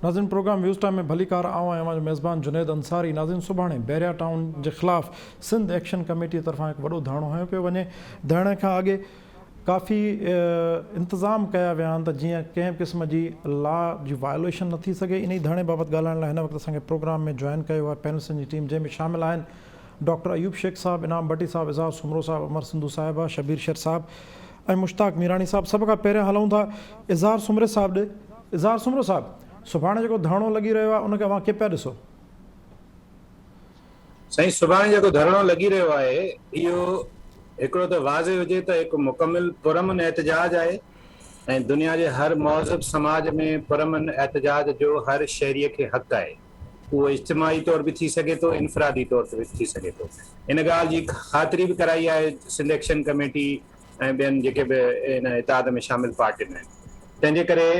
ناظرين programme waves time ۾ ڀليڪار آئون آهيان اوهان جو ميزبان جنيد انصاري ناظرين سڀاڻي بحريا ٽائون جي خلاف سنڌ ايڪشن ڪميٽي طرفان هڪ وڏو ڌرڻو هنيو پيو وڃي ڌرڻي کان اڳي ڪافي انتظام ڪيا ويا آهن ته جيئن ڪنهن به قسم جي لا جي وائلويشن نه ٿي سگهي انهي ڌرڻي بابت ڳالهائڻ لاء هن وقت اسان کي پروگرام ۾ جوائن ڪيو آهي پينلسن جي ٽيم جنهن ۾ شامل آهن ڊاڪٽر ايوب شيخ صاحب، انعام ڀٽي صاحب، اظهار سومرو صاحب، امر سنڌو صاحبه، شبير شر صاحب ۽ مشتاق ميراڻي صاحب. سڀ کان پهريان هلون ٿا اظهار سومري صاحب ڏي. اظهار سومرو صاحب، سڀاڻي جيڪو ڌرڻو لڳي رهيو آهي ان کي اوهان ڪيئن پيا ڏسو؟ سائين سڀاڻي جيڪو ڌرڻو لڳي رهيو آهي اهو هڪڙو ته واضح هجي ته هڪ مڪمل پرامن احتجاج آهي ۽ دنيا جي هر مهذب سماج ۾ پرامن احتجاج جو هر شهري کي حق آهي. اهو اجتماعي طور به ٿي سگهي ٿو، انفرادي طور تي به ٿي سگهي ٿو. ان ڳالهه جي خاطري به ڪرائي آهي سنڌ ايڪشن ڪميٽي ۽ ٻين جيڪي به ان اتحاد ۾ شامل پارٽين آهن. تنهن جي ڪري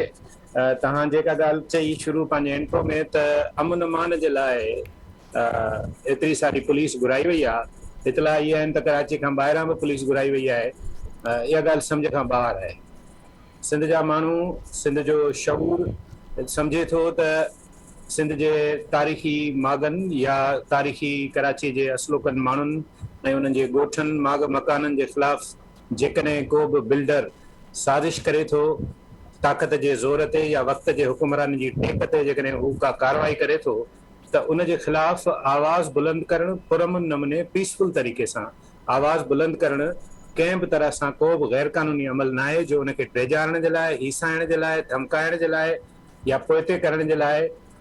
توهان جيڪا ڳالهه چئي شروع پنهنجي انٽرو ۾ ته امن امان جي لاء ايتري ساري پوليس گهرائي وئي آهي، اطلاع اهي آهن ته ڪراچي کان ٻاهران به پوليس گهرائي وئي آهي، اها ڳالهه سمجهه کان ٻاهر آهي. سنڌ جا ماڻهو، سنڌ جو شعور سمجهي ٿو ته سنڌ جي تاريخي ماڳن يا تاريخي ڪراچي جي اصلوڪن ماڻهن ۽ انهن جي ڳوٺن، ماڳ مڪانن جي خلاف جيڪڏهن ڪو به بلڊر سازش ڪري ٿو، طاقت جي زور تي يا وقت جي حڪمرانن جي ٽيڪ تي جيڪڏهن هو ڪا ڪارروائي ڪري ٿو ته ان جي خلاف آواز بلند ڪرڻ پرامن نموني پيسفل طريقي سان آواز بلند ڪرڻ ڪنهن به طرح سان ڪو به غيرقانوني عمل ناهي جو ان کي ڊيڄارڻ جي لاء، هيسائڻ جي لاء، ڌمڪائڻ جي لاء يا پوئتي ڪرڻ جي لاء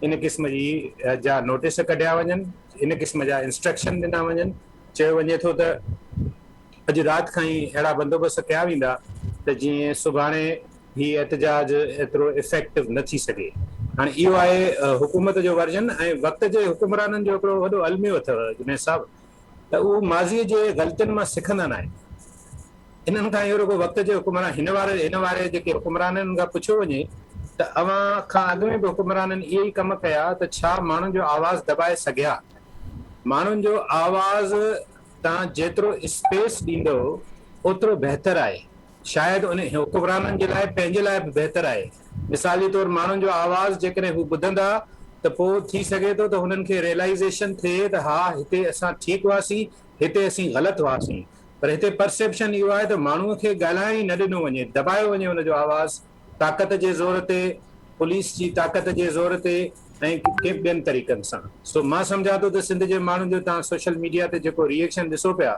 ان قسم جي جا نوٽيس ڪڍيا وڃن، ان قسم جا انسٽرڪشن ڏنا وڃن. چيو وڃي ٿو ته اڄ رات کان ئي اهڙا بندوبست ڪيا ويندا ته جيئن سڀاڻي هي احتجاج ايترو افيڪٽو نه ٿي سگهي. هاڻي اهو آهي حڪومت جو ورجن ۽ وقت جي حڪمرانن جو هڪڙو وڏو الميو اٿو جنيد صاحب ته اهو ماضي جي غلطين مان سکندا ناهن. انهن کان اهو رڳو وقت جي حڪمران هن واري هن واري جيڪي حڪمران آهن انهن کان پڇيو وڃي ته اوهان کان اڳ ۾ به حڪمرانن اهي ئي ڪم ڪيا ته ڇا ماڻهن جو آواز دٻائي سگهيا؟ ماڻهن جو آواز تان جيترو اسپيس ڏيندو اوترو بهتر آهي شايد ان حڪمرانن جي لاء پنهنجي لاء به بهتر آهي مثال جي طور ماڻهن جو آواز جيڪڏهن هو ٻڌندا ته پوء ٿي سگهي ٿو ته هنن کي ريلائيزيشن ٿئي ته ها هتي اسان ٺيڪ هئاسين هتي اسين غلط هئاسين پر هتي پرسيپشن اهو آهي ته ماڻهوء کي ڳالهائڻ ئي نه ڏنو وڃي، دٻايو وڃي ان جو آواز طاقت جي زور تي، پوليس جي طاقت جي زور تي ۽ ڪي ٻين طريقن سان. سو مان سمجهان ٿو ته سنڌ جي ماڻهن جو توهان سوشل ميڊيا تي جيڪو ري ايڪشن ڏسو پيا،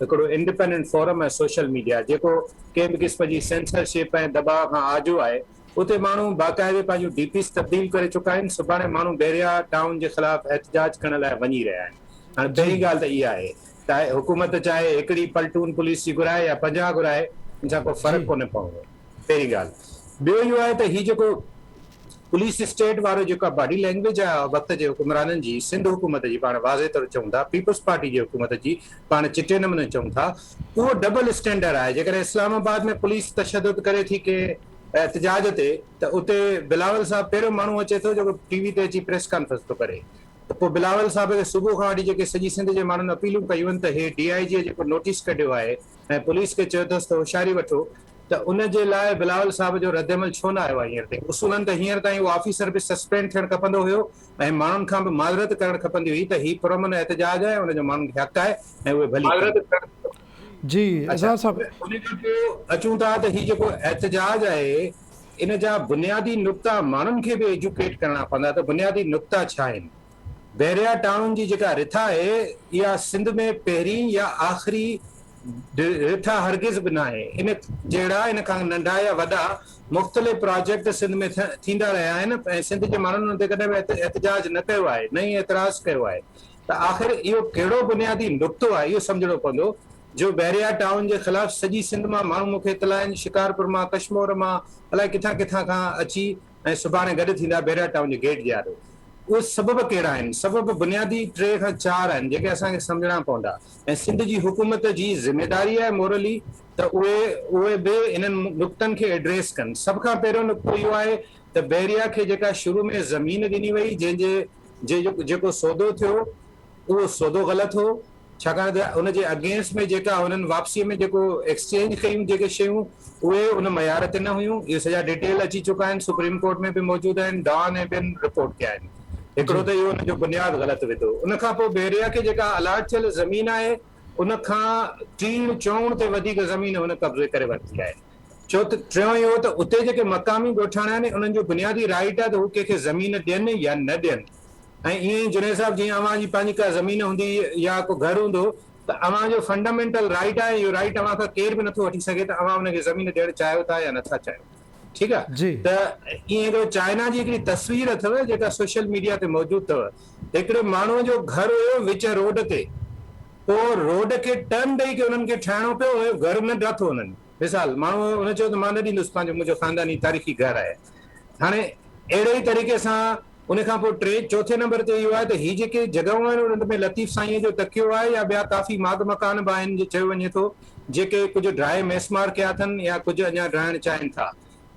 هڪڙو انڊيپينڊنٽ فورم آهي سوشل ميڊيا جيڪو ڪنهن به قسم جي سينسرشپ ۽ دٻاء کان آجو آهي، اتي ماڻهو باقاعدي پنهنجون ڊي پيز تبديل ڪري چڪا آهن، سڀاڻي ماڻهو بحريا ٽائون جي خلاف احتجاج ڪرڻ لاء وڃي رهيا آهن. هاڻي پهرين ڳالهه ته اها آهي. ته حڪومت چاهي هڪڙي پلٽون پوليس جي گهرائي يا 50 گهرائي ان سان ڪو فرق ڪونه پوندو پهرين ڳالهه. ٻيو اهو آهي ته هي جيڪو پوليس اسٽيٽ وارو جيڪا باڊي لينگويج آهي وقت جي حڪمرانن جي سنڌ حڪومت جي پاڻ واضح طور چئون ٿا پيپلز پارٽي جي حڪومت جي پاڻ چٽي نموني چئون ٿا اهو ڊبل اسٽينڊرڊ آهي جيڪڏهن اسلام آباد ۾ پوليس تشدد ڪري ٿي ڪنهن احتجاج تي ته اتي بلاول صاحب پهريون ماڻهو اچي ٿو جيڪو ٽي وي تي اچي پريس ڪانفرنس ٿو ڪري ته پوء بلاول صاحب کي صبح کان وٺي جيڪي سڄي سنڌ جي ماڻهن اپيلون ڪيون آهن ته هي ڊي I جي جيڪو نوٽيس ڪڍيو آهي ۽ پوليس کي چيو اٿس ته هوشياري وٺو ته ان جي لاء بلاول صاحب جو ردعمل ڇو نه آيو آهي هينئر تائين اصولن ته هينئر تائين اهو آفيسر به سسپينڊ ٿيڻ کپندو هيو ۽ ماڻهن کان به معذرت ڪرڻ کپندي هئي ته هي پرامن احتجاج آهي ان جو ماڻهن کي حق آهي ۽ اهي ڀلي ڪن. جي اظهار صاحب. ان کان پوء اچون ٿا ته هي جيڪو احتجاج آهي ان جا بنيادي نقطا ماڻهن کي به ايجوڪيٽ ڪرڻا پوندا ته بنيادي نقطا ڇا آهن. بحريا ٽائون جي جيڪا رٿا آهي اها سنڌ ۾ پهرين يا آخري رٿا هرگز به ناهي. ان جهڙا ان کان ننڍا يا وڏا مختلف پراجيڪٽ سنڌ ۾ ٿيندا رهيا آهن ۽ سنڌ جي ماڻهن ان تي ڪڏهن به احتجاج نه ڪيو آهي نه ئي اعتراض ڪيو آهي ته آخر اهو ڪهڙو بنيادي نقطو آهي اهو سمجهڻو پوندو جو بحريا ٽائون جي خلاف سڄي سنڌ مان ماڻهو مون کي اطلاع آهن شڪارپور مان ڪشمور مان الائي ڪٿان ڪٿان کان اچي ۽ سڀاڻي گڏ ٿيندا بحريا ٽائون جي گيٽ جي آڏو. اهي سبب ڪهڙا آهن؟ سبب بنيادي ٽي کان چار آهن جيڪي اسان کي سمجهڻا پوندا ۽ سنڌ جي حڪومت جي ذميداري آهي مورلي ته اهي اهي به انهن نقطن کي ايڊريس ڪن. سڀ کان پهريون نقطو اهو آهي ته بحريا کي جيڪا شروع ۾ زمين ڏني وئي جنهن جي جيڪو سودو ٿيو اهو سودو غلط هو. ڇاڪاڻ ته ان جي اگينسٽ ۾ جيڪا هنن واپسيء ۾ جيڪو ايڪسچينج ڪيون جيڪي شيون اهي ان معيار تي نه هيون. اهي سڄا ڊيٽيل اچي چڪا آهن، سپريم ڪورٽ ۾ به موجود آهن، ڊان ۽ ٻين رپورٽ ڪيا آهن. هڪڙو ته اهو ان جو بنياد غلط وڌو. ان کان پوء بحريه کي جيڪا الاٽ ٿيل زمين آهي ان کان ٽيڻ چئوڻ تي وڌيڪ زمين هن قبضي ڪري ورتي آهي. چوٿ ٽيون اهو ته اتي جيڪي مقامي ڳوٺاڻا آهن انهن جو بنيادي رائيٽ آهي ته هو ڪنهن کي زمين ڏين يا نه ڏين ۽ ائين ئي جنيد صاحب جيئن اوهان جي پنهنجي ڪا زمين هوندي يا ڪو گهر هوندو ته اوهان جو فنڊامينٽل رائيٽ آهي اهو رائيٽ اوهان کان ڪير به نٿو وٺي سگهي ته اوهان ان کي زمين ڏيڻ چاهيو ٿا يا نٿا چاهيو ٺيڪ آهي جي. ته ائين هڪڙو چائنا جي هڪڙي تصوير اٿو جيڪا سوشل ميڊيا تي موجود اٿو هڪڙي ماڻهو جو گهر هيو وچ روڊ تي پوء روڊ کي ٽرن ڏئي ڪي انهن کي ٺاهڻو پيو اهو گهر نه ڊاٿو انهن مثال، ماڻهوء ان چيو ته مان نه ڏيندس پنهنجو منهنجو خانداني تاريخي گهر آهي. هاڻي اهڙي ئي طريقي سان ان کان پوء ٽئين چوٿين نمبر تي اهو آهي ته هي جيڪي جڳهون آهن انهن ۾ لطيف سائينء جو تڪيو آهي يا ٻيا ڪافي ماڳ مڪان به آهن جي چيو وڃي ٿو جيڪي ڪجهه ڊاهي ميسمار ڪيا اٿن يا ڪجهه اڃا ڊاهڻ چاهين ٿا.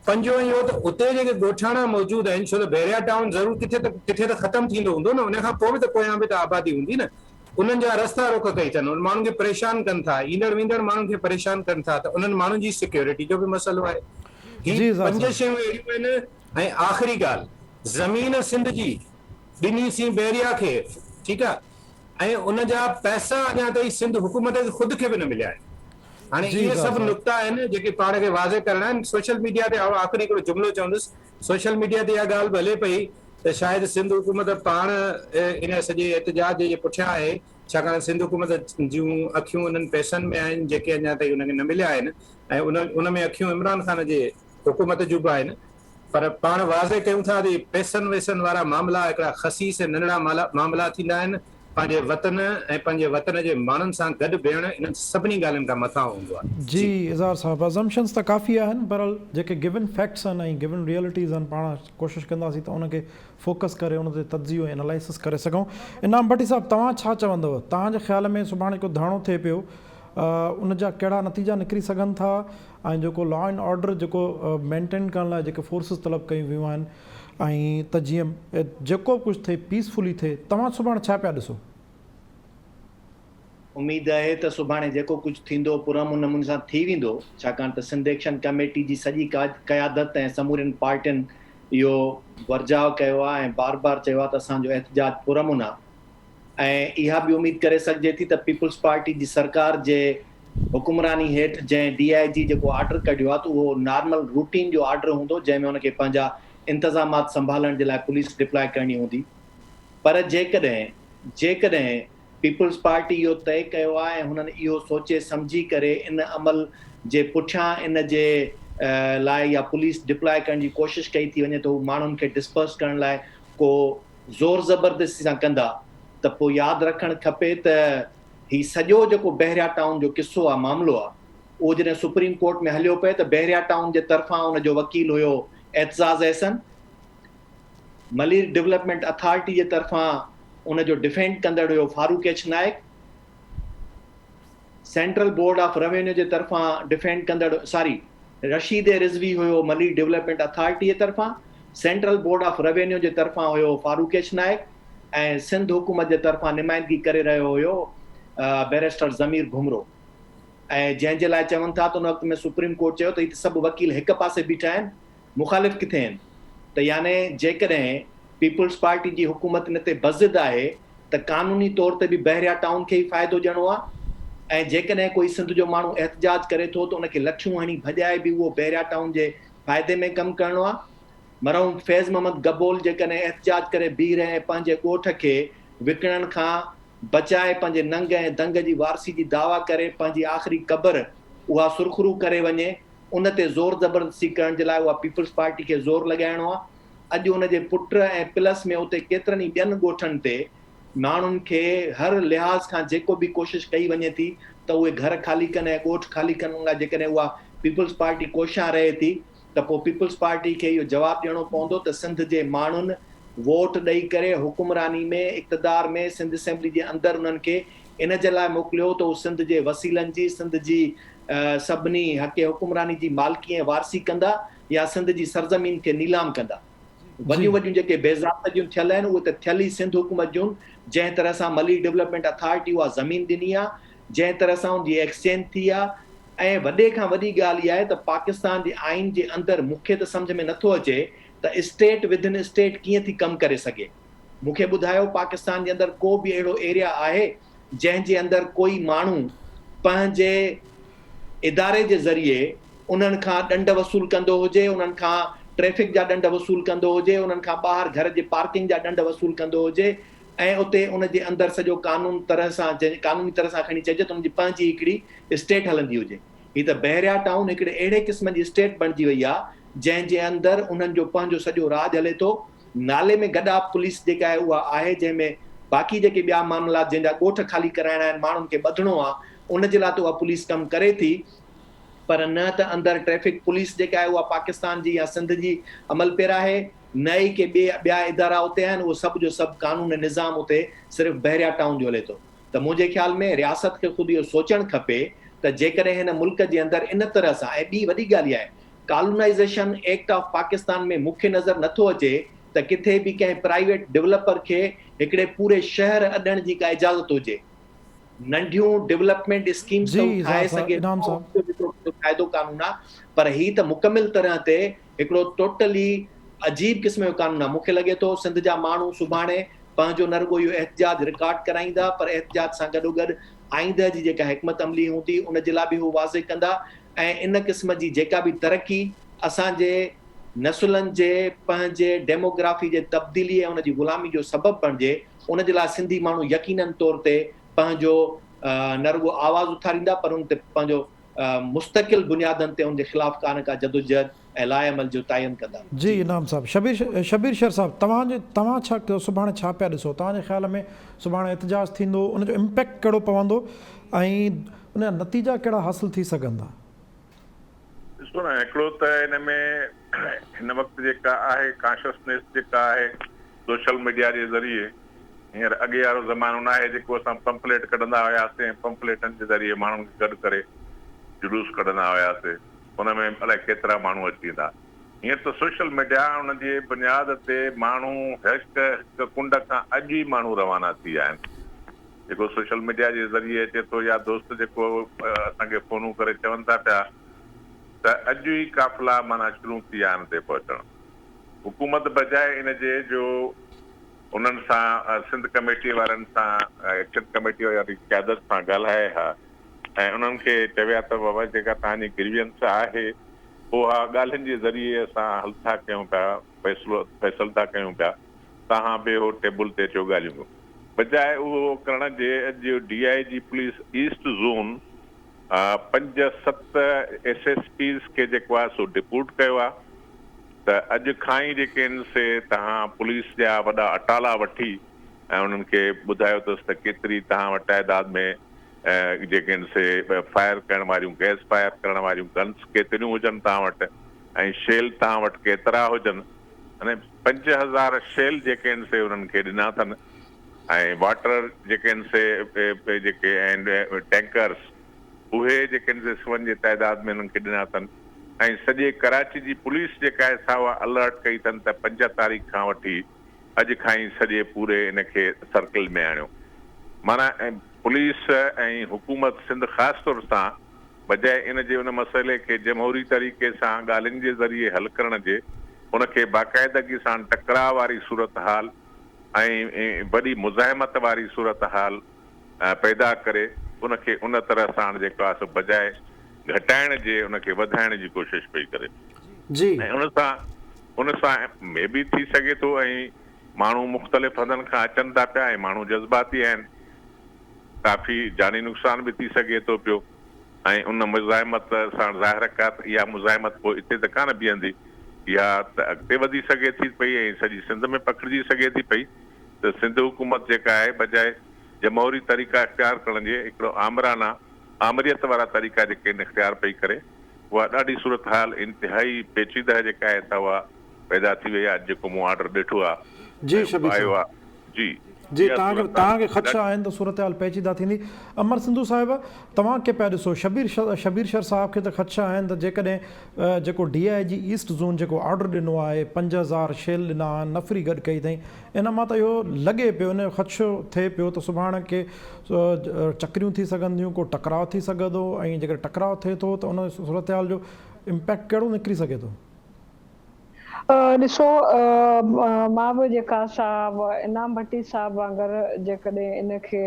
پنجون اهو ته اتي جيڪي ڳوٺاڻا موجود آهن ڇو ته بحريا ٽائون ضرور ڪٿي ته ڪٿي ته ختم ٿيندو هوندو نه ان کان پوء به ته پويان به ته آبادي هوندي نه انهن جا رستا روڪ ڪئي اٿن انهن ماڻهن کي پريشان ڪن ٿا ايندڙ ويندڙ ماڻهن کي پريشان ڪن ٿا ته انهن ماڻهن جي سيڪيورٽي جو به مسئلو آهي هي جي اعزاز پنج صاحب. شيون اهڙيون آهن ۽ آخري ڳالهه زمين سنڌ جي ڏني سين بحريا کي ٺيڪ آهي ۽ ان جا پئسا اڃا تائين سنڌ حڪومت کي خود کي به نه مليا آهن. هاڻي جي اهي اعزاز سڀ صاحب. نقطا آهن جيڪي پاڻ کي واضح ڪرڻا آهن. سوشل ميڊيا تي آئون آخري هڪڙو جملو چوندس، سوشل ميڊيا تي اها ڳالهه به هلي پئي ته شايد سنڌ حڪومت پاڻ ان سڄي احتجاج جي پٺيان آهي، ڇاڪاڻ ته سنڌ حڪومت جون اکيون انهن پئسن ۾ آهن جيڪي اڃا تائين انهن کي نه مليا آهن ۽ ان ۾ اکيون عمران خان جي حڪومت جون به آهن. پر پاڻ واضح ڪيون ٿا ته اهي پئسن وئسن وارا معاملا هڪڙا خسيس ۽ ننڍڙا معاملا ٿيندا آهن، پنهنجي وطن ۽ پنهنجي وطن جي ماڻهن سان گڏ بيهڻ انهن سڀني ڳالهين کان مٿانهون هوندو آهي. جي اظهار صاحب ازمپشنز ته ڪافي آهن بهرحال جيڪي گيون فيڪٽس آهن ۽ گيون ريئلٽيز آهن پاڻ ڪوشش ڪنداسين ته ان کي فوڪس ڪري ان تي تجزيو ۽ انالائسس ڪري سگهون. انعام ڀٽي صاحب توهان ڇا چوندؤ توهان جي خيال ۾ سڀاڻي جيڪو ڌرڻو ٿئي پيو ان جا ڪهڙا نتيجا نڪري سگهن ٿا ۽ جيڪو لا اينڊ آرڊر جيڪو مينٽين ڪرڻ لاء جيڪي فورسز طلب ڪيون ويون آهن ۽ ته جيئن جيڪو به ڪجهه ٿئي پيسفلي ٿئي توهان سڀاڻي ڇا پيا ڏسو؟ اميد آهي ته سڀاڻي جيڪو ڪجهه ٿيندو پرامن نموني سان ٿي ويندو ڇاڪاڻ ته سنڌ ايڪشن ڪميٽي جي سڄي قيادت ۽ سمورين پارٽين اهو ورجاء ڪيو آهي ۽ بار بار چيو آهي ته اسان جو احتجاج پرامن آهي ۽ اها به اميد ڪري سگهجي ٿي ته پيپلز پارٽي جي سرڪار جي حڪمراني هيٺ جنهن ڊي I جي جيڪو آرڊر ڪڍيو آهي ته اهو نارمل روٽين جو آرڊر هوندو جنهن ۾ ان کي پنهنجا انتظامات سنڀالڻ جي لاء پوليس ڊپلائي ڪرڻي هوندي پر جيڪڏهن جيڪڏهن پيپلز پارٽي اهو طئي ڪيو آهي ۽ هنن اهو سوچي سمجهي ڪري ان عمل جي پٺيان ان جي لاء اها پوليس ڊپلائي ڪرڻ جي ڪوشش ڪئي ٿي وڃي ته هو ماڻهن کي ڊسپرس ڪرڻ لاء ڪو زور زبردستي سان ڪندا ته پوء ياد رکڻ کپي ته هي سڄو جيڪو بحريا ٽائون جو قصو آ معاملو آ اهو جڏهن سپريم ڪورٽ ۾ هليو پئي ته بحريا ٽائون جي طرفان ان جو وڪيل هيو اعتزاز احسن، ملير ڊولپمينٽ اٿارٽي جي طرفان ان جو ڊفينڊ ڪندڙ هيو Farooq H Naek, central board of revenue جي طرفان ڊفينڊ ڪندڙ ساري رشيد اي رضوي هيو ملير ڊولپمينٽ اٿارٽي جي طرفان، سينٽرل بورڊ آف روينيو جي طرفان هيو فاروق ايڇ نائيڪ ۽ سنڌ حڪومت جي طرفان نمائندگي ڪري رهيو هيو بئريسٽر ضمير گهمرو ۽ جنهن جي لاء چون ٿا ته ان وقت ۾ سپريم ڪورٽ چيو ته هي ته سڀ وڪيل هڪ پاسي بيٺا آهن مخالف ڪٿي آهن ته يعني جيڪڏهن پيپلز پارٽي جي حڪومت ان تي بضد آهي ته قانوني طور تي به بحريا ٽائون کي ئي فائدو ڏيڻو آهي ۽ جيڪڏهن ڪوئي سنڌ جو ماڻهو احتجاج ڪري ٿو ته ان کي لٺيون هڻي ڀڄائي به اهو بحريا ٽائون جي فائدي ۾ ڪم ڪرڻو آهي. مرحوم فيض محمد گبول جيڪڏهن احتجاج ڪري بيهه رهي ۽ پنهنجي ڳوٺ کي وڪڻڻ کان بچائي پنهنجي ننگ ۽ دنگ جي وارثي جي دعويٰ ڪري پنهنجي آخري قبر اها سرخرو ڪري وڃي ان تي زور زبردستي ڪرڻ جي لاء اها پيپلز پارٽي کي زور لڳائڻو آهي. اڄ ان جي پٽ ۽ پلس ۾ اتي ڪيترن ئي ٻين ڳوٺن تي ماڻهن کي هر لحاظ کان جيڪو به ڪوشش ڪئي وڃي ٿي ته اهي گهر خالي ڪن ۽ ڳوٺ خالي ڪن ان لاء جيڪڏهن اها پيپلز پارٽي ڪوشان رهي ٿي ته پوء پيپلز پارٽي کي اهو جواب ڏيڻو پوندو ته سنڌ جي ماڻهن ووٽ ڏئي ڪري حڪمراني ۾ اقتدار ۾ سنڌ اسيمبلي جي اندر انهن کي ان جي لاء موڪليو ته هو سنڌ جي وسيلن جي سنڌ جي سڀني حق حڪمراني جي مالڪي ۽ وارثي ڪندا يا سنڌ جي سرزمين کي نيلام ڪندا. وڏيون وڏيون جيڪي بيضابطگيون ٿيل آهن اهي ته ٿيل ئي سنڌ حڪومت جون جنهن طرح سان ملير ڊولپمينٽ اٿارٽي اها زمين ڏني آ جنهن طرح سان ان جي ايڪسچينج ٿي آ ۽ وڏي کان وڏي ڳالهه اها آهي ته پاڪستان جي آئين جي اندر مون کي ته سمجهه ۾ نٿو اچي ته اسٽيٽ ودن اسٽيٽ ڪيئن ٿي ڪم ڪري سگهي مون کي ٻڌايو پاڪستان جي اندر ڪو به اهڙو ايريا آهي جنهن جي اندر ڪوئي ماڻهو پنهنجي اداري جي ذريعي انهن کان ڏنڊ وصول ڪندو هجي، انهن کان ٽريفڪ جا ڏنڊ وصول ڪندو هجي، انهن کان ٻاهر گهر جي پارڪنگ جا ڏنڊ وصول ڪندو هجي ۽ اتي ان جي اندر سڄو قانون طرح سان قانوني طرح سان کڻي چئجي ته ان جي پنهنجي هڪڙي اسٽيٽ هلندي هجي. هي ته بحريا ٽائون هڪڙي اهڙي قسم جي اسٽيٽ بڻجي وئي آهي جنهن جي اندر انهن جو پنهنجو سڄو راڄ هلي ٿو. نالي ۾ گڏاپ پوليس جيڪا آهي اها آهي جنهن ۾ باقي جيڪي ٻيا معاملا جنهن جا ڳوٺ خالي ڪرائڻا آهن ماڻهن کي ٻڌڻو آهي ان جي لاء ته اها پوليس ڪم ڪري ٿي پر نه ته اندر ٽريفڪ پوليس جيڪا آهي اها پاڪستان جي يا سنڌ جي عمل پيرا آهي نه ئي ڪي ٻي ٻيا ادارا اتي آهن اهو سڀ جو سڀ قانون ۽ نظام اتي صرف بحريا ٽائون جو هلي ٿو ته منهنجي خيال ۾ رياست کي خود اهو سوچڻ کپي ته جيڪڏهن هن ملڪ جي اندر ان طرح سان ۽ ٻي وڏي ڳالهه اها آهي ڪالونائيزيشن ايڪٽ آف پاڪستان ۾ مون کي نظر نٿو اچي ته ڪٿي به ڪنهن پرائيويٽ ڊولپر کي هڪڙي پوري شهر اڏڻ جي ڪا اجازت هجي. ننڍيون ڊولپمينٽ اسڪيمز ته هو ٺاهي سگهي ٿو، ان جو به هڪڙو قاعدو قانون آ پر هي ته مڪمل طرح تي هڪڙو ٽوٽلي عجيب قسم جو قانون آ. مون کي لڳي ٿو سنڌ جا ماڻهو سڀاڻي پنهنجو نه رڳو اهو احتجاج رڪارڊ ڪرائيندا پر احتجاج سان گڏوگڏ آئنده جي جيڪا حڪمت عملي هوندي ان جي لاء به هو واضح ڪندا ۽ ان قسم جي جيڪا به ترقي اسان جي نسلن جي پنهنجي ڊيموگرافي جي تبديلي ۽ ان جي غلامي جو سبب بڻجي ان جي لاء سنڌي ماڻهو يقينن طور تي پنهنجو نه رڳو آواز اٿاريندا پر ان تي پنهنجو مستقل بنيادن تي ان جي خلاف ڪا نه ڪا جدوجهد ۽ لاء عمل جو تعين ڪندا. جي انعام صاحب. شبير شبير شر صاحب توهان جي توهان ڇا سڀاڻي ڇا پيا ڏسو توهان جي خيال ۾ سڀاڻي احتجاج ٿيندو ان جو امپيڪٽ ڪهڙو پوندو ۽ ان جا نتيجا ڪهڙا حاصل ٿي سگهن ٿا؟ ڏسو نه هڪڙو ته ان ۾ هن وقت جيڪا آهي ڪانشسنيس جيڪا آهي سوشل ميڊيا جي ذريعي هينئر اڳي وارو زمانو ناهي جيڪو اسان پمفليٽ ڪڍندا هياسين ۽ پمفليٽن جي ذريعي ماڻهن کي گڏ ڪري جلوس ڪڍندا هياسي ان ۾ الائي ڪيترا ماڻهو اچي ويندا هينئر ته سوشل ميڊيا ان جي بنياد تي ماڻهو هڪ هڪ ڪنڊ کان اڄ ئي ماڻهو روانا ٿي ويا آهن جيڪو سوشل ميڊيا جي ذريعي اچي ٿو يا دوست جيڪو اسان کي فونون ڪري چون ٿا پيا ته اڄ ئي قافلا معنيٰ شروع ٿي ويا آهن اتي پهچڻ. حڪومت بجاء ان جي جو انهن سان سنڌ ڪميٽي وارن سان ايڪشن ڪميٽي واري قيادت سان ڳالهائي ها ۽ انهن کي چوي ها ته بابا جيڪا توهان جي گريونس آهي اها ڳالهين جي ذريعي اسان حل ٿا ڪيون پيا فيصلو فيصل ٿا ڪيون پيا توهان به اهو ٽيبل تي اچو ڳالهيون ڪيون. بجاء اهو ڪرڻ جي اڄ D I G police east zone پنج ست ايس ايس پيز کي جيڪو آهي سو ڊپوٽ ڪيو آهي ته اڄ کان ئي جيڪي آهن سي توهان پوليس جا وڏا اٽالا وٺي ۽ انهن کي ٻڌايو اٿس ته ڪيتري توهان وٽ تعداد ۾ جيڪي آهن سي فائر ڪرڻ واريون گئس فائر ڪرڻ واريون گنس ڪيتريون هجن توهان وٽ ۽ شيل توهان وٽ ڪيترا هجن يعني 5000 شيل جيڪي آهن سي انهن کي ڏنا اٿن ۽ واٽر جيڪي آهن سي جيڪي آهن ٽينڪرس اهي جيڪي آهن سي سون جي تعداد ۾ انهن کي ڏنا اٿن ۽ سڄي ڪراچي جي پوليس جيڪا آهي سا اها الرٽ ڪئي اٿن ته 5 تاريخ کان وٺي اڄ کان ئي سڄي پوري ان کي سرڪل ۾ آڻيو معنيٰ پوليس ۽ حڪومت سنڌ خاص طور سان بجاء ان جي ان مسئلي کي جمهوري طريقي سان ڳالهين جي ذريعي حل ڪرڻ جي ان کي باقاعدگي سان ٽڪراء واري صورتحال ۽ وڏي مزاحمت واري صورتحال پيدا ڪري ان کي ان طرح ساڻ جيڪو آهي سو بجاء گهٽائڻ جي ان کي وڌائڻ جي ڪوشش پئي ڪري ۽ ان سان ان سان مي بي ٿي سگهي ٿو ۽ ماڻهو مختلف هنڌن کان اچن ٿا پيا ۽ ماڻهو جذباتي آهن ڪافي جاني نقصان به ٿي سگهي ٿو پيو ۽ ان مزاحمت سان ظاهر ڪا ته اها مزاحمت پوء اتي ته ڪانه بيهندي، اها ته اڳتي وڌي سگهي ٿي پئي ۽ سڄي سنڌ ۾ پکڙجي سگهي ٿي پئي ته سنڌ حڪومت جيڪا آهي بجاء جمهوري طريقا اختيار ڪرڻ جي هڪڙو آمرانه آمريت وارا طريقا جيڪي آهن اختيار پئي ڪري اها ڏاڍي صورتحال انتهائي پيچيده جيڪا آهي سا اها پيدا ٿي وئي آهي اڄ جيڪو مون آرڊر ڏٺو آهي جي ۽ شبير آيو صاحب. آهي جي. جي توهان کي توهان کي خدشا آهن ته صورتحال پيچيده ٿيندي. امر سنڌو صاحب توهان ڪي پيا ڏسو شبير شبير شر صاحب کي ته خدشا آهن ته جيڪڏهن جيڪو D I G east zone جيڪو آرڊر ڏنو آهي 5000 شيل ڏنا آهن نفري گڏ ڪئي اٿئين ان مان ته اهو لڳي پيو ان جو خدشو ٿئي پيو ته سڀاڻ ڪي چڪريون ٿي سگهن ٿيون ڪو ٽڪراء ٿي سگهندو ۽ جيڪڏهن ٽڪراء ٿئي ٿو ته ان صورتحال جو امپيڪٽ ڪهڙو نڪري سگهي ٿو. ڏسو مان به جيڪا سا انعام ڀٽي صاحب وانگر جيڪڏهن ان کي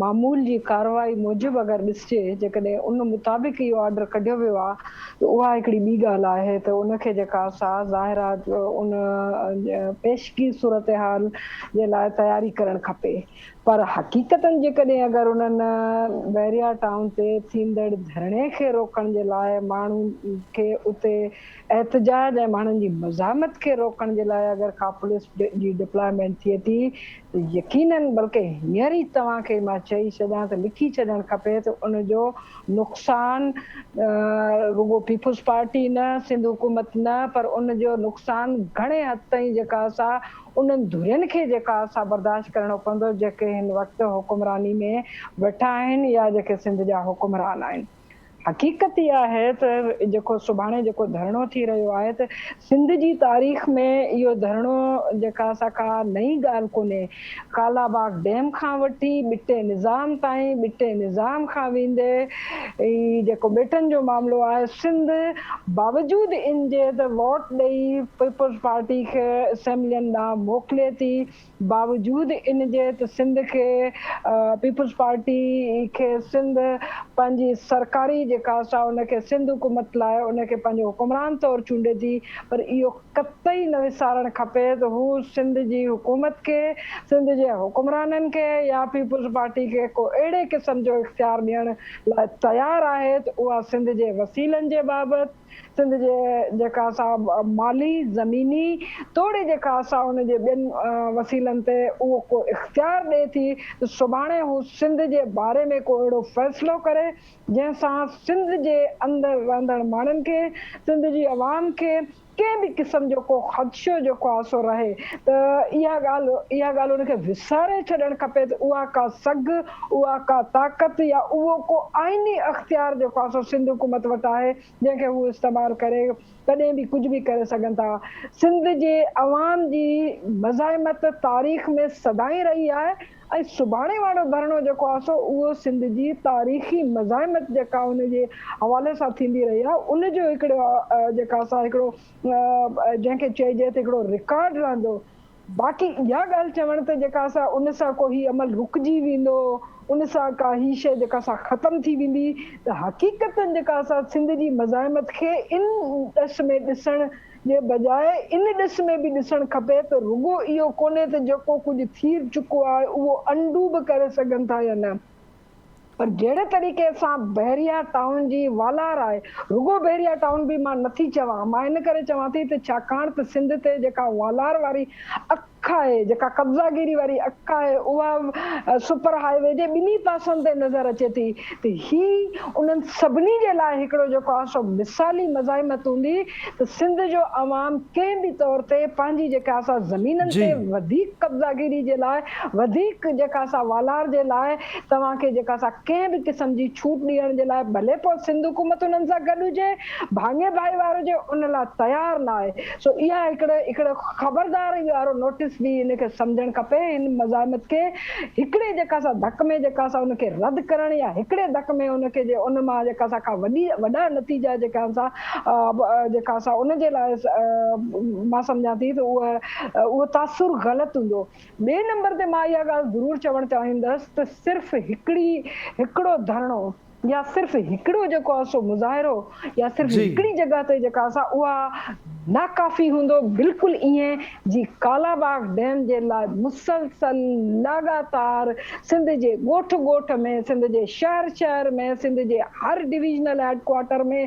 معمول جي ڪارروائي موجب اگر ڏسجي جيڪڏهن ان مطابق اهو آرڊر ڪڍيو ويو آ ته اها هڪڙي ٻي ڳالهه آهي ته ان کي جيڪا سا ظاهر آ ان پيشگي صورتحال جي لاء تياري ڪرڻ کپي پر حقيقتن جيڪڏهن اگر انهن بحريا ٽائون تي ٿيندڙ ڌرڻي کي روڪڻ جي لاء ماڻهن کي اتي احتجاج ۽ ماڻهن جي مزاحمت کي روڪڻ جي لاء اگر ڪا پوليس جي ڊپلائمينٽ ٿئي ٿي ته يقينن بلڪه هينئر ئي توهان کي مان چئي ڇڏيان ته لکي ڇڏڻ کپي ته ان جو نقصان رڳو پيپلز پارٽي نه سنڌ حڪومت نه پر ان جو نقصان گهڻي حد تائين جيڪا سا انهن ڌرين کي جيڪا سا برداشت ڪرڻو پوندو جيڪي هن وقت حڪمراني ۾ ويٺا آهن يا جيڪي سنڌ جا حڪمران آهن. حقيقت اها آهي ته جيڪو سڀاڻي جيڪو ڌرڻو ٿي رهيو آهي ته سنڌ جي تاريخ ۾ اهو ڌرڻو جيڪا سا ڪا نئين ڳالهه ڪونهي. ڪالا باغ ڊيم کان وٺي ٻٽي نظام تائين، ٻٽي نظام کان ويندي هي جيڪو ٻيٽن جو معاملو آهي، سنڌ باوجود ان جي ته ووٽ ڏئي پيپلز پارٽي کي اسيمبلين ڏانهن موڪلي ٿي، باوجود ان جي ته سنڌ کي پيپلز پارٽي کي سنڌ پنهنجي سرڪاري جيڪا سا ان کي سنڌ حڪومت لاء ان کي پنهنجو حڪمران طور چونڊي ٿي پر اهو قطعي نه وسارڻ کپي ته هو سنڌ جي حڪومت کي، سنڌ جي حڪمرانن کي يا پيپلز پارٽي کي ڪو اهڙي قسم جو اختيار ڏيڻ لاء تيار آهي ته اها سنڌ جي وسيلن جي بابت، سنڌ جي جيڪا سا مالي، زميني توڙي جيڪا سا ان جي ٻين وسيلن تي اهو ڪو اختيار ڏئي ٿي ته سڀاڻي هو سنڌ جي باري ۾ ڪو اهڙو فيصلو ڪري جنهن سان سنڌ جي اندر رهندڙ ماڻهن کي، سنڌ جي عوام کي ڪنهن به قسم جو ڪو خدشو جيڪو آهي سو رهي ته اها ڳالهه اها ڳالهه ان کي وساري ڇڏڻ کپي ته اها ڪا سگهه، اها ڪا طاقت يا اهو ڪو آئيني اختيار جيڪو آهي سو سنڌ حڪومت وٽ آهي جنهن کي هو استعمال ڪري ڪڏهن به ڪجهه به ڪري سگهن ٿا. سنڌ جي عوام جي مزاحمت تاريخ ۾ سدائين رهي آهي ۽ سڀاڻي وارو ڌرڻو جيڪو آهي سو اهو سنڌ جي تاريخي مزاحمت جيڪا ان جي حوالي سان ٿيندي رهي آهي ان جو هڪڙو جيڪا سا هڪڙو جنهن کي چئجي ته هڪڙو رڪارڊ رهندو باقي اها ڳالهه چوڻ ته جيڪا سا ان سان ڪو هي عمل رڪجي ويندو ان سان ڪا هي شيء جيڪا سا ختم ٿي ويندي ته حقيقتن جيڪا سا سنڌ جي مزاحمت کي ان ڏس ۾ ڏسڻ جي بجاء ان ڏس ۾ به ڏسڻ کپي ته رڳو اهو ڪونهي ته جيڪو ڪجهه ٿي چڪو آهي اهو انڊو به ڪري سگهن ٿا يا نه پر جهڙي طريقي سان بحريا ٽائون جي والار آهي رڳو بحريا ٽائون به مان نٿي چوان مان ان ڪري چوان ٿي ته ڇاڪاڻ ته سنڌ تي جيڪا والار واري اک آهي، جيڪا قبضاگيري واري اک آهي، اها سپر هاء وي جي ٻنهي پاسن تي نظر اچي ٿي ته هي انهن سڀني جي لاء هڪڙو جيڪو آهي سو مثالي مزاحمت هوندي ته سنڌ جو عوام ڪنهن به طور تي پنهنجي جيڪا سا زمينن تي وڌيڪ قبضاگيري جي لاء وڌيڪ جيڪا سا والار جي لاء توهان کي جيڪا سا ڪنهن به قسم جي ڇوٽ ڏيڻ جي لاء ڀلي پوء سنڌ حڪومت انهن سان گڏ هجي ڀاڱي ڀائيوار هجي ان لاء تيار نه آهي سو اها هڪڙي هڪڙو خبردار وارو نوٽيس به هن کي سمجهڻ کپي هن مزاحمت کي هڪڙي جيڪا سا ڌڪ ۾ جيڪا سا ان کي رد ڪرڻ يا هڪڙي ڌڪ ۾ ان کي جي ان مان جيڪا سا ڪا وڏي وڏا نتيجا جيڪا سا جيڪا سا ان جي لاء مان سمجهان ٿي ته اهو اهو تاثر غلط هوندو ٻئي نمبر تي مان اها ڳالهه ضرور چوڻ چاهيندس ته صرف هڪڙي هڪڙو ڌرڻو يا صرف هڪڙو جيڪو آهي سو مظاهرو يا صرف هڪڙي جڳهه تي جيڪا سا اها ناڪافي هوندو بلڪل ائين جي ڪالا باغ ڊيم جي لاء مسلسل لاڳاتار سنڌ جي ڳوٺ ڳوٺ ۾ سنڌ جي شهر شهر ۾ سنڌ جي هر ڊويزنل هيڊ ڪوارٽر ۾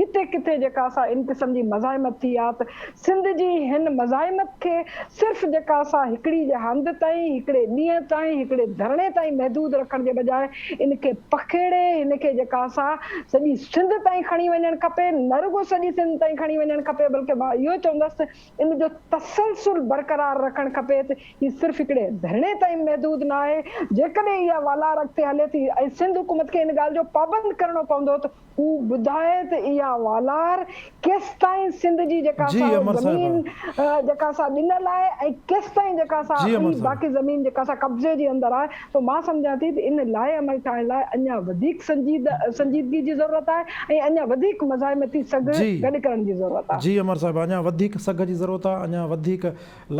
جتي ڪٿي جيڪا سا ان قسم جي مزاحمت ٿي آ ته سنڌ جي هن مزاحمت کي صرف جيڪا سا هڪڙي هنڌ تائين، هڪڙي ڏينهن تائين، هڪڙي ڌرڻي تائين محدود رکڻ جي بجاء ان کي پکيڙي هن کي جيڪا سا سڄي سنڌ تائين کڻي وڃڻ کپي، نه رڳو سڄي سنڌ تائين کڻي وڃڻ کپي بلڪه مان اهو چوندس ته ان جو تسلسل برقرار رکڻ کپي ته هي صرف هڪڙي ڌرڻي تائين محدود نه آهي، جيڪڏهن اها والار اڳتي هلي ٿي ۽ سنڌ حڪومت کي ان ڳالهه جو پابند ڪرڻو پوندو ته هو ٻڌائي ته اها والار ڪيستائين سنڌ جي جيڪا جي سا امر زمين صاحبه. جيڪا سا ڏنل آهي ۽ ڪيستائين جيڪا سا جي امر ٻي صاحبه. باقي زمين جيڪا سا قبضي جي اندر آهي سو مان سمجهان ٿي ته ان لاء عمل ٺاهڻ لاء اڃا وڌيڪ سنجيدگي جي ضرورت آهي ۽ اڃا وڌيڪ مزاحمتي سگهه جي گڏ ڪرڻ جي ضرورت آهي. جي امر صاحبه اڃا وڌيڪ سگهه جي ضرورت آهي اڃا وڌيڪ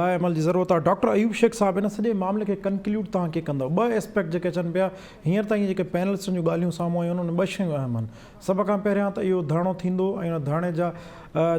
لاء عمل جي ضرورت آهي ڊاڪٽر ايوب شيخ صاحب ان سڄي معاملي کي ڪنڪليوڊ توهان ڪيئن ڪندؤ ٻه اسپيڪٽ جيڪي اچن پيا هينئر تائين جيڪي پينلسٽن جون ڳالهيون سامهون آيون آهن ان ۾ ٻه شيون اهم آهن سڀ کان پهريان ته اهو ڌرڻو ٿيندو ۽ ان ڌرڻي جا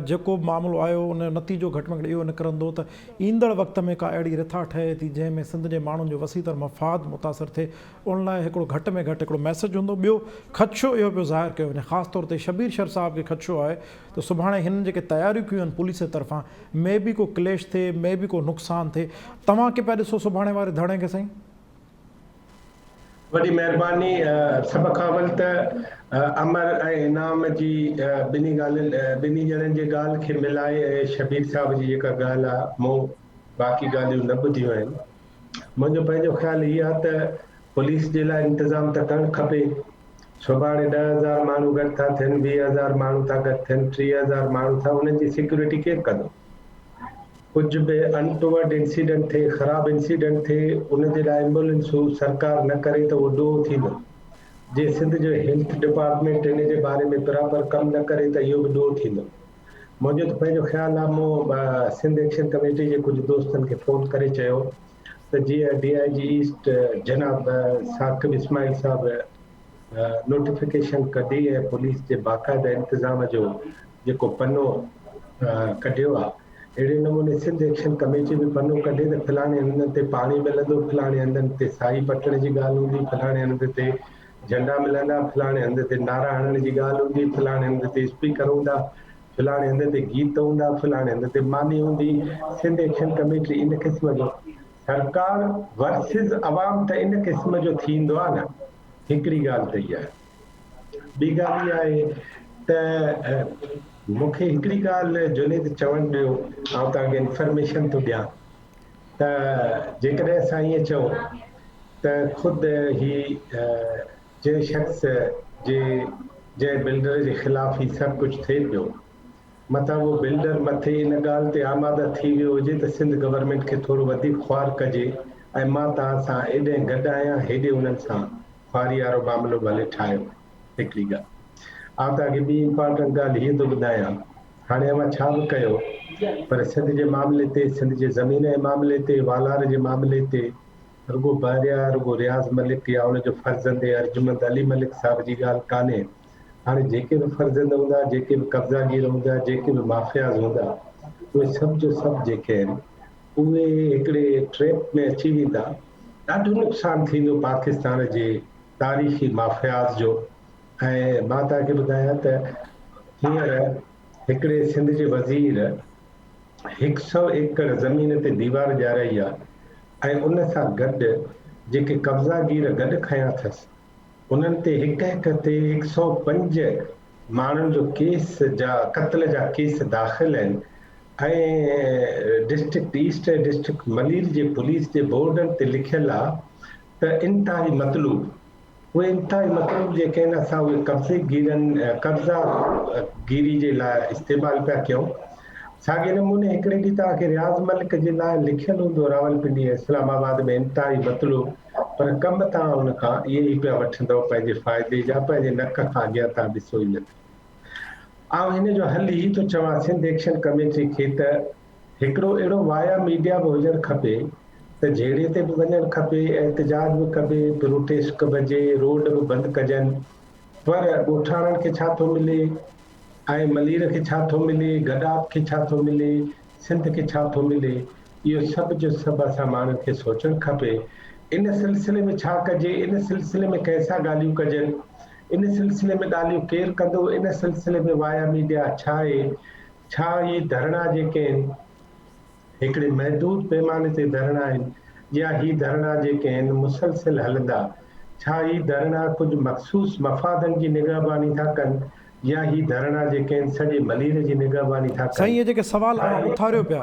جيڪو به معاملو آيو ان جو نتيجو گهٽ ۾ گهٽ اهو نڪرندو ته ايندڙ وقت ۾ ڪا اهڙي رٿا ٺهي ٿي جنهن ۾ سنڌ جي ماڻهن جو وسيع تر مفاد متاثر ٿئي ان لاء هڪڙو گهٽ ۾ گهٽ هڪڙو ميسيج هوندو ٻيو خدشو اهو پيو ظاهر ڪيو وڃي خاص طور تي شبير شر صاحب کي خدشو آهي ته سڀاڻي هنن جيڪي تياريون ڪيون آهن پوليس جي طرفان مي بي ڪو ڪليش ٿئي مي بي ڪو نقصان ٿئي توهان ڪي پيا ڏسو سڀاڻي واري ڌرڻي کي سائين؟ وڏي مهرباني سڀ کان اول ته امر ۽ انعام جي ٻنهي ڳالهين ٻنهي ڄڻن جي ڳالهه کي ملائي ۽ شبير صاحب جي جيڪا ڳالهه آ مون باقي ڳالهيون نه ٻڌيون آهن منهنجو پنهنجو خيال هي آ ته پوليس جي لاء انتظام ته ڪرڻ کپي سڀاڻي 10,000 ماڻهو گڏ ٿا ٿين 20,000 ماڻهو ٿا گڏ ٿين 30,000 ماڻهو ٿا انهن جي سيڪيورٽي ڪير ڪندو ڪجهه به انٽوورڊ انسيڊنٽ ٿئي، خراب انسيڊنٽ ٿئي، ان جي لاء ايمبولينسون سرڪار نه ڪري ته اهو ڏوهه ٿيندو. جي سنڌ جو هيلٿ ڊپارٽمينٽ ان جي باري ۾ پراپر ڪم نه ڪري ته اهو به ڏوهه ٿيندو. منهنجو ته پنهنجو خيال آهي مون سنڌ ايڪشن ڪميٽي جي ڪجهه دوستن کي فون ڪري چيو ته جيئن ڊي I جي ايسٽ جناب ثاقب اسماعيل صاحب نوٽيفڪيشن ڪڍي ۽ پوليس جي باقاعده انتظام جو جيڪو پنو ڪڍيو آ اهڙي نموني سنڌ ايڪشن ڪميٽي به پنو ڪڍي ته فلاڻي هنڌن تي پاڻي ملندو فلاڻي هنڌن تي سائي پٽڻ جي ڳالهه هوندي فلاڻي هنڌ تي جهنڊا ملندا فلاڻي هنڌ تي نعرا هڻڻ جي ڳالهه هوندي فلاڻي هنڌ تي اسپيڪر هوندا فلاڻي هنڌ تي گيت هوندا فلاڻي هنڌ تي ماني هوندي سنڌ ايڪشن ڪميٽي ان قسم جو سرڪار ورسز عوام ته ان قسم جو ٿيندو آ نه هڪڙي ڳالهه ته اها آهي. ٻي ڳالهه اها آهي ته مون کي هڪڙي ڳالهه جنيد چوڻ ڏيو، آئون توهان کي انفارميشن ٿو ڏيان ته جيڪڏهن اسان ائين چئون ته خود هي جنهن شخص جي جنهن بلڊر جي خلاف هي سڀ ڪجهه ٿئي پيو متان اهو بلڊر مٿي ان ڳالهه تي آماده ٿي ويو هجي ته سنڌ گورنمينٽ کي ٿورو وڌيڪ خوار ڪجي ۽ مان توهان سان ايڏهن گڏ آهيان هيڏي انهن سان خواري وارو معاملو ڀلي ٺاهيو. هڪڙي ڳالهه آئون توهان کي ٻي امپارٽنٽ ڳالهه هيء ٿو ٻڌايان هاڻي اوهان ڇا به ڪيو پر سنڌ جي معاملي تي سنڌ جي زمين جي معاملي تي والار جي معاملي تي رڳو بحريا رڳو رياض ملڪ يا ان جو فرزند ارجمند علي ملڪ صاحب جي ڳالهه ڪانهي هاڻي جيڪي به فرزند هوندا، جيڪي به قبضا گير هوندا، جيڪي به مافياز هوندا، اهي سڀ جو سڀ جيڪي آهن، اهي هڪڙي ٽريپ ۾ اچي ويندا. ڏاڍو نقصان ٿيندو پاڪستان جي تاريخي مافياز جو ۽ مان توهان کي ٻڌايان ته هينئر هڪڙي سنڌ جي وزير هڪ سئو ايڪڙ زمين تي ديوار ڄارائي آهي ۽ ان سان گڏ جيڪي قبضا گير گڏ کنيا اٿس، انهن تي هڪ هڪ تي 105 ماڻهن جو ڪيس جا قتل جا ڪيس داخل آهن ۽ ڊسٽرڪٽ ايسٽ ۽ ڊسٽرڪٽ ملير جي پوليس جي بورڊن تي لکيل آ ته انتهائي مطلوب اهي انتهائي مطلوب جيڪي آهن اسان اهي قبضي گيرن قبضا گيري جي لاء استعمال پيا ڪيون ساڳئي نموني هڪڙي ڏينهن توهان کي رياض ملڪ جي لاء لکيل هوندو راولپنڊي ۽ اسلام آباد ۾ انتهائي مطلوب پر ڪم توهان ان کان اهي ئي پيا وٺندؤ پنهنجي فائدي جا پنهنجي نڪ کان اڳيان توهان ڏسو ئي نه ٿا. آئون هن جو حل هي ٿو چوان سنڌ ايڪشن ڪميٽي کي ته هڪڙو اهڙو وايا ميڊيا به هجڻ کپي ته جهيڙي تي به وڃڻ کپي احتجاج به ڪبي پروٽيسٽ ڪبجي روڊ به بند ڪجن پر ڳوٺاڻن کي ڇا ٿو ملي ۽ ملير کي ڇا ٿو ملي، گڏاپ کي ڇا ٿو ملي، سنڌ کي ڇا ٿو ملي، اهو سڀ جو سڀ اسان ماڻهن کي سوچڻ کپي. ان سلسلي ۾ ڇا ڪجي، ان سلسلي ۾ ڪنهن سان ڳالهيون ڪجن، ان سلسلي ۾ ڳالهيون ڪير ڪندو، ان سلسلي ۾ وايا ميڊيا ڇا آهي، ڇا اهي ڌرڻا جيڪي آهن، هڪڙي محدود پيماني تي ڌرڻا آهن يا هي ڌرڻا جيڪي آهن مسلسل هلندا؟ ڇا هي ڌرڻا ڪجهه مخصوص مفادن جي نگهباني ٿا ڪن؟ يا هي ڌرڻا جيڪي آهن سڄي ملير جي نگهباني ٿا ڪن. سائين اهي جيڪي سوال اوهان اٿاريو پيا،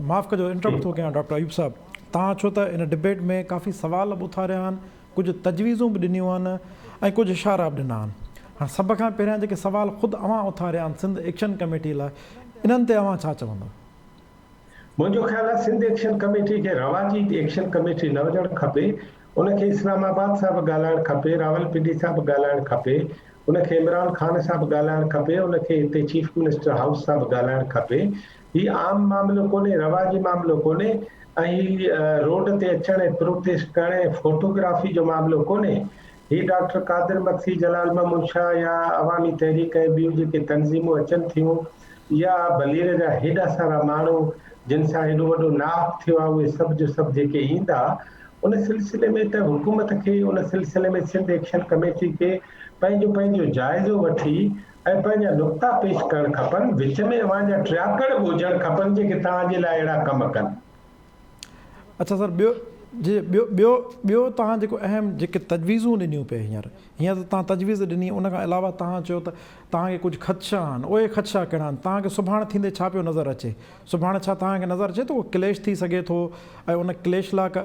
معاف ڪجو انٽرپٽ ٿو ڪيان ڊاڪٽر ايوب صاحب، توهان ڇو ته ان ڊبيٽ ۾ ڪافي سوال به اٿاريا آهن، ڪجهه تجويزون به ڏنيون آهن ۽ ڪجهه اشارا به ڏنا آهن. هاڻ سڀ کان پهريان جيڪي سوال خود اوهان اٿاريا آهن سنڌ ايڪشن ڪميٽي لاء انهن تي اوهان ڇا چوندؤ؟ منهنجو خيال آهي سنڌ ايڪشن ڪميٽي کي رواجي ايڪشن ڪميٽي نه هجڻ کپي، ان کي اسلام آباد سان به ڳالهائڻ کپي، راولپنڊي سان به ڳالهائڻ کپي، ان کي عمران خان سان به ڳالهائڻ کپي، ان کي هتي چيف منسٽر هائوس سان به ڳالهائڻ کپي. هي عام معاملو ڪونهي، رواجي معاملو ڪونهي ۽ هي روڊ تي اچڻ ۽ پروٽيسٽ ڪرڻ ۽ فوٽوگرافي جو معاملو ڪونهي. هي ڊاڪٽر قادر مگسي، جلال محمود شاهه يا عوامي تحريڪ ۽ ٻيون جيڪي تنظيمون اچن ٿيون، يا بلير جا هيڏا سارا ماڻهو جن سان هيڏو وڏو ناحق ٿيو آهي اهي سڀ جو سڀ جيڪي ايندا ان سلسلي ۾ ته حڪومت کي ان سلسلي ۾ سنڌ ايڪشن ڪميٽي کي پنهنجو پنهنجو جائزو وٺي ۽ پنهنجا نقطا پيش ڪرڻ کپن وچ ۾ اوهان جا ٽياڪڙ به هجڻ کپن جيڪي توهان جي لاء اهڙا ڪم ڪن. اڇا سر ٻيو جي ٻيو ٻيو ٻيو توهان جيڪو اهم جيڪي تجويزون ڏنيون پئي هينئر هينئر ته توهان تجويز ڏني ان کان علاوه توهان چيو ته توهان کي ڪجهه خدشا آهن اهي خدشا ڪهڙا آهن توهان کي سڀاڻ ٿيندي ڇا پيو نظر اچي سڀاڻ ڇا توهان کي نظر اچي ٿو ڪو ڪليش ٿي سگهي ٿو ۽ ان ڪليش لاء ڪا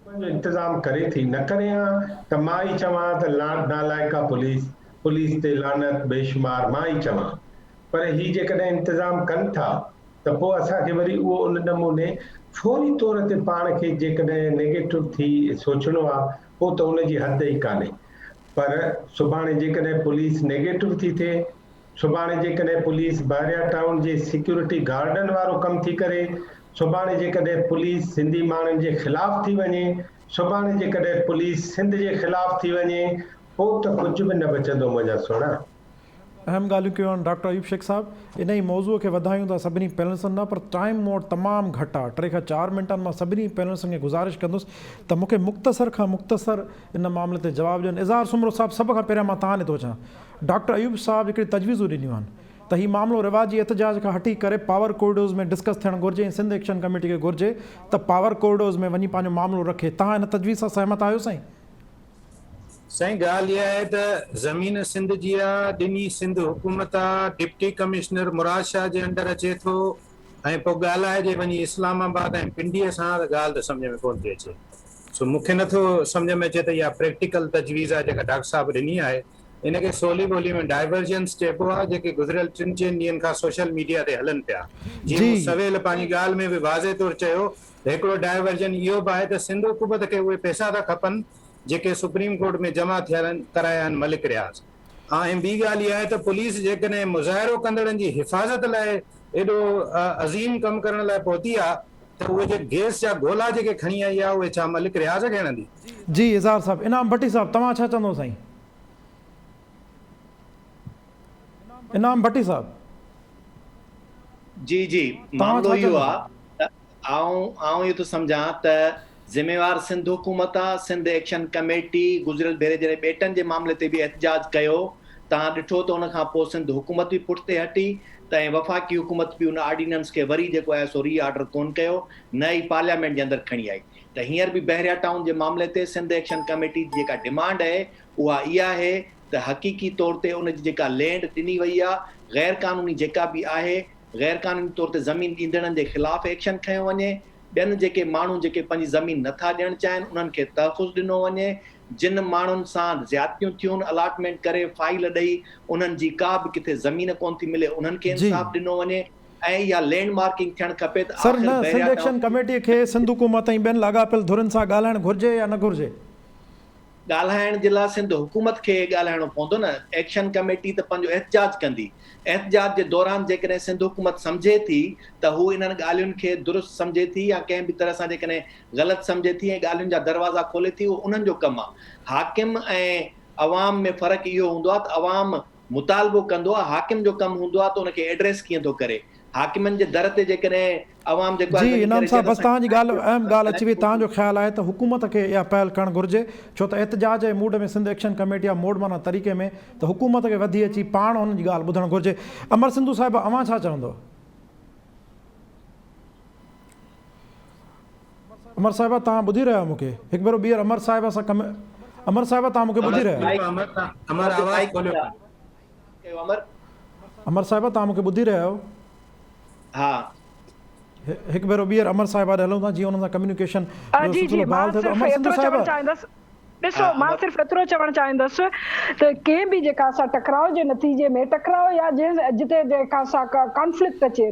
پنهنجو انتظام ڪري ٿي نه ڪري ها ته مان ئي چوان ها ته نالائقه پوليس پوليس تي لعنت بيشمار مان ئي چوان پر هي جيڪڏهن انتظام ڪن ٿا ته پوء اسان کي وري اهو ان نموني فوري طور تي پاڻ کي جيڪڏهن نيگيٽو ٿي سوچڻو آ پوء ته ان جي حد ئي ڪانهي پر سڀاڻي جيڪڏهن پوليس نيگيٽو ٿي ٿئي، سڀاڻي جيڪڏهن پوليس بحريا ٽائون جي سيڪيورٽي گارڊن وارو ڪم ٿي ڪري، سڀاڻي جيڪڏهن پوليس سنڌي ماڻهن جي خلاف ٿي وڃي، سڀاڻي جيڪڏهن پوليس سنڌ جي خلاف ٿي وڃي پوء ته ڪجهه به نه بچندو منهنجا سهڻا. اهم ڳالهيون ڪيون آهن ڊاڪٽر ايوب شيخ صاحب انهي موضوع کي وڌايون ٿا سڀني پينلسن ڏانهن پر ٽائيم مون وٽ تمام گهٽ آهي ٽي کان چار منٽن مان سڀني پينلسن کي گذارش ڪندس ته مون کي مختصر کان مختصر ان معاملي تي جواب ڏين اظهار سومرو صاحب سڀ کان پهريان مان توهان ڏي ٿو اچان ڊاڪٽر ايوب صاحب هڪڙي تجويزون ڏنيون آهن ته هي معاملو رواجي احتجاج کان هٽي ڪري پاور ڪوريڊورز ۾ ڊسڪس ٿيڻ گهرجي ۽ سنڌ ايڪشن ڪميٽي کي گهرجي ته پاور ڪوريڊورز ۾ وڃي پنهنجو معاملو رکي توهان ان تجويز سان سهمت آهيو سائين؟ سائين ڳالهه اها آهي ته زمين سنڌ جي آ، ڏني سنڌ حڪومت آ، ڊپٽي ڪمشنر مراد شاهه جي انڊر اچي ٿو ۽ پوء ڳالهائجي وڃي اسلام آباد ۽ پنڊيء سان ته ڳالهه ته سمجهه ۾ ڪونه ٿي اچي. سو مون کي نٿو سمجهه ۾ اچي ته اها پريڪٽيڪل تجويز آهي جيڪا ڊاڪٽر صاحب ڏني آهي. ان کي سولي ٻولي ۾ ڊائيورجنس چئبو آهي جيڪي گذريل ٽن چئن ڏينهن کان سوشل ميڊيا تي هلن پيا. جيئن مون سويل پنهنجي ڳالهه ۾ به واضح طور چيو هڪڙو ڊائيورجن اهو به آهي ته سنڌ حڪومت کي اهي پئسا ٿا کپن جيڪي سپريم ڪورٽ ۾ جمع ٿيل ڪرايا آهن ملڪ رياض. ۽ ٻي ڳالهه اها آهي ته پوليس جيڪڏهن مظاهرو ڪندڙن جي حفاظت لاء ايڏو عظيم ڪم ڪرڻ لاء پهتي آهي ته اهي جيڪي گيس جا گولا جيڪي کڻي آئي آهي اهي ڇا ملڪ رياض کي هڻندي؟ جي اظهار صاحب. انعام ڀٽي صاحب توهان ڇا چوندو سائين؟ انعام ڀٽي صاحب. جي جي توهان معاملو ڇا اهو چوندو؟ آ ته آئون آئون اهو ٿو سمجهان ته ذميوار سنڌ حڪومت آ، سنڌ ايڪشن ڪميٽي گذريل ڀيري جڏهن ٻيٽن جي معاملي تي به احتجاج ڪيو توهان ڏٺو ته ان کان پوء سنڌ حڪومت به پٺتي هٽي ته ۽ وفاقي حڪومت به ان آرڊيننس کي وري جيڪو آهي سو ري آرڊر ڪون ڪيو نه ئي پارليامينٽ جي اندر کڻي آئي ته هينئر به بحريا ٽائون جي معاملي تي سنڌ ايڪشن ڪميٽي جي جيڪا ڊمانڊ اهي اها اها آهي ته حقيقي طور تي ان جي جيڪا لينڊ ڏني وئي آ غير قانوني جيڪا به آهي غير قانوني طور تي زمين ڏيندڙن جي خلاف ايڪشن کنيو وڃي، ٻين جيڪي ماڻهو جيڪي پنهنجي زمين نه ٿا ڏيڻ چاهين انهن کي تحفظ ڏنو وڃي، جن ماڻهن سان زيادتيون ٿيون الاٽمينٽ ڪري فائيل ڏئي انهن جي ڪا به ڪٿي زمين ڪونه ٿي ملي انهن کي انصاف ڏنو وڃي ۽ اها لينڊ مارڪنگ ٿيڻ کپي ته سر آخر نه Sindh Bahria town action committee کي سنڌ حڪومت ۽ ٻين لاڳاپيل ڌرين سان ڳالهائڻ گهرجي يا نه گهرجي؟ ڳالهائڻ جي لاء سنڌ حڪومت کي ڳالهائڻو پوندو نه، ايڪشن ڪميٽي ته پنهنجو احتجاج ڪندي، احتجاج جي دوران جيڪڏهن سنڌ حڪومت سمجهي ٿي ته هو انهن ڳالهين کي درست سمجهي ٿي يا ڪنهن به طرح سان جيڪڏهن غلط سمجهي ٿي ۽ ڳالهين جا دروازا کولي ٿي اهو انهن جو ڪم آهي، حاڪم ۽ عوام ۾ فرق اهو هوندو آهي ته عوام مطالبو ڪندو آهي، حاڪم جو ڪم هوندو آهي ته ان کي ايڊريس ڪيئن ٿو ڪري، حاڪمن جي در تي جيڪڏهن عوام جيڪو آهي جي وڃي انعام ڪري چئي صاحب ته بس اسان توهان جي کي ڳالهه اهم ڳالهه اچي وئي ڏيو توهان جو خيال آهي ته حڪومت کي اها پهل ڪرڻ گهرجي ڇو ته احتجاج جي موڊ ۾ سنڌ ايڪشن ڪميٽي آ موڊ معنيٰ طريقي ۾ ته حڪومت کي وڌي اچي پاڻ انهن جي ڳالهه ٻڌڻ گهرجي امر سنڌو صاحب اوهان ڇا چوندو امر صاحبه توهان ٻڌي رهيا آهيو مون کي هڪ ڀيرو ٻيهر امر صاحبه سان ڪم امر صاحبه توهان مون کي ٻڌي رهيا آهيو امر آواز کوليو. ڪيو امر. امر صاحبه توهان مون کي ٻڌي رهيا آهيو؟ ها. هڪ ڀيرو ٻيهر امر صاحبه ڏي هلون ٿا جيئن انهن سان ڪميونيڪيشن جو جي جي سلسلو مان بحال ٿئي ٿو صرف امر سنڌو ايترو چوڻ صاحبه. چاهيندس ڏسو ها مان امر. صرف ايترو چوڻ چاهيندس ته ڪنهن به جيڪا سا ٽڪراء جي نتيجي ۾ ٽڪراء يا جنهن جتي جيڪا سا ڪانفلڪٽ اچي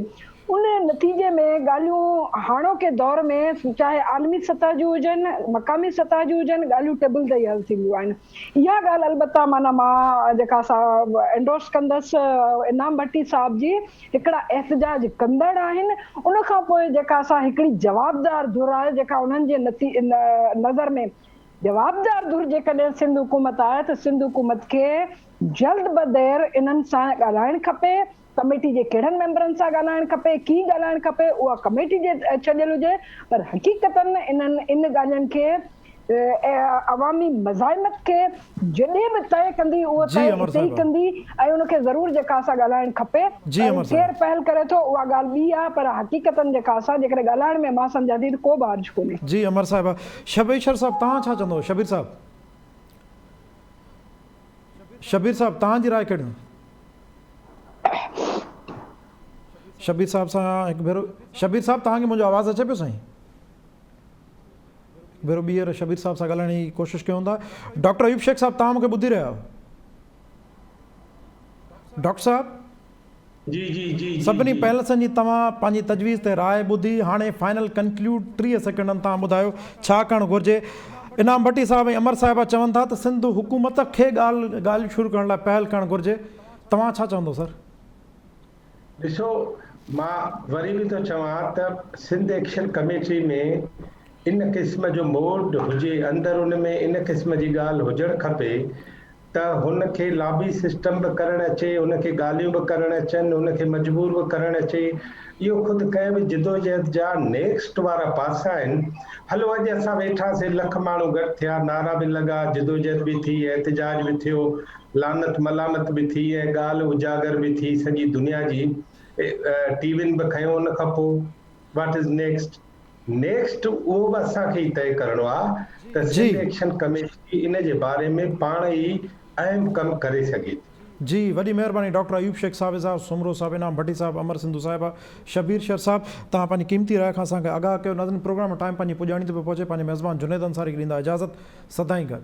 ان نتيجي ۾ ڳالهيون هاڻوڪي دور ۾ چاهي عالمي سطح جون هجن، مقامي سطح جون هجن، ڳالهيون ٽيبل تي ئي حل ٿينديون آهن. اها ڳالهه البته معنيٰ مان جيڪا سا اينڊورس ڪندس انعام ڀٽي صاحب جي، هڪڙا احتجاج ڪندڙ آهن، ان کان پوء جيڪا سا هڪڙي جوابدار ڌر آهي جيڪا انهن جي نظر ۾ جوابدار ڌر جيڪڏهن سنڌ حڪومت آهي ته سنڌ حڪومت کي جلد بدير انهن سان ڳالهائڻ کپي. ڪميٽي جي ڪهڙن ميمبرن سان ڳالهائڻ کپي، ڪيئن ڳالهائڻ کپي، اها ڪميٽي جي ڇڏيل هجي پر حقيقتن انهن ان ڳالهين کي عوامي مزاحمت کي جڏهن به طئي ڪندي اهو جي طئي امر اتي ئي صاحبه. ڪندي ۽ ان کي ضرور جيڪا سان ڳالهائڻ کپي جي ۽ امر ڪير صاحبه. پهل ڪري ٿو اها ڳالهه ٻي آهي پر حقيقتن جيڪا سان جيڪڏهن ڳالهائڻ ۾ مان سمجهان ٿي ته ڪو به حرج ڪونهي. جي امر صاحبه. شبير شر صاحب توهان ڇا چوندو شبير صاحب. شبير صاحب توهان جي راء ڪهڙي. شبير صاحب سان هڪ ڀيرو شبير صاحب توهان کي منهنجو آواز اچي پيو سائين هڪ ڀيرو ٻيهر شبير صاحب سان ڳالهائڻ جي ڪوشش ڪيون ٿا ڊاڪٽر ايوب شيخ صاحب توهان مونکي ٻڌي رهيا آهيو ڊاڪٽر صاحب جي جي جي جي سڀني جي. پينلسن جي توهان پنهنجي تجويز تي راء ٻڌي هاڻي فائنل ڪنڪلوڊ 30 سيڪنڊن توهان ٻڌايو ڇا ڪرڻ گهرجي انعام ڀٽي صاحب ۽ امر صاحبه چون ٿا ته سنڌ حڪومت کي ڳالهه ڳالهيون شروع ڪرڻ لاء پهل ڪرڻ گهرجي توهان ڇا چوندو سر؟ ڏسو مان وري به ٿو چوان ته سنڌ ايڪشن ڪميٽي ۾ ان قسم جو موڊ هجي اندر ان ۾ ان قسم جي ڳالهه هجڻ کپي ته هن کي لابي سسٽم به ڪرڻ اچي، هن کي ڳالهيون به ڪرڻ اچن، هن کي مجبور به ڪرڻ اچي. اهو خود ڪنهن به جدوجهد جا نيڪسٽ وارا پاسا آهن. هلو اڄ اسان ويٺاسين، لک ماڻهو گڏ ٿيا، نعرا به لڳا، جدوجهد به ٿي، احتجاج به ٿيو، لعنت ملامت به ٿي ۽ ڳالهه اجاگر به ٿي سڄي دنيا جي ٽي وين به کنيو ان کان پوء what is next? Next اهو به اسان کي ئي طئي ڪرڻو آ ته جي. سنڌ ايڪشن ڪميٽي ان جي باري ۾ پاڻ ئي اهم ڪم ڪري سگهي ٿي. جي وڏي مهرباني ڊاڪٽر ايوب شيخ صاحب اظهار سومرو صاحب انعام ڀٽي صاحب امر سنڌو صاحبه شبير شر صاحب توهان پنهنجي قيمتي راء کان اسان کي آگاهه ڪيو ناظرين پروگرام جو ٽائيم پنهنجي پڄاڻي تي پيو پهچي پنهنجي ميزبان جنيد انصاري کي ڏيندا اجازت سدائين گڏ.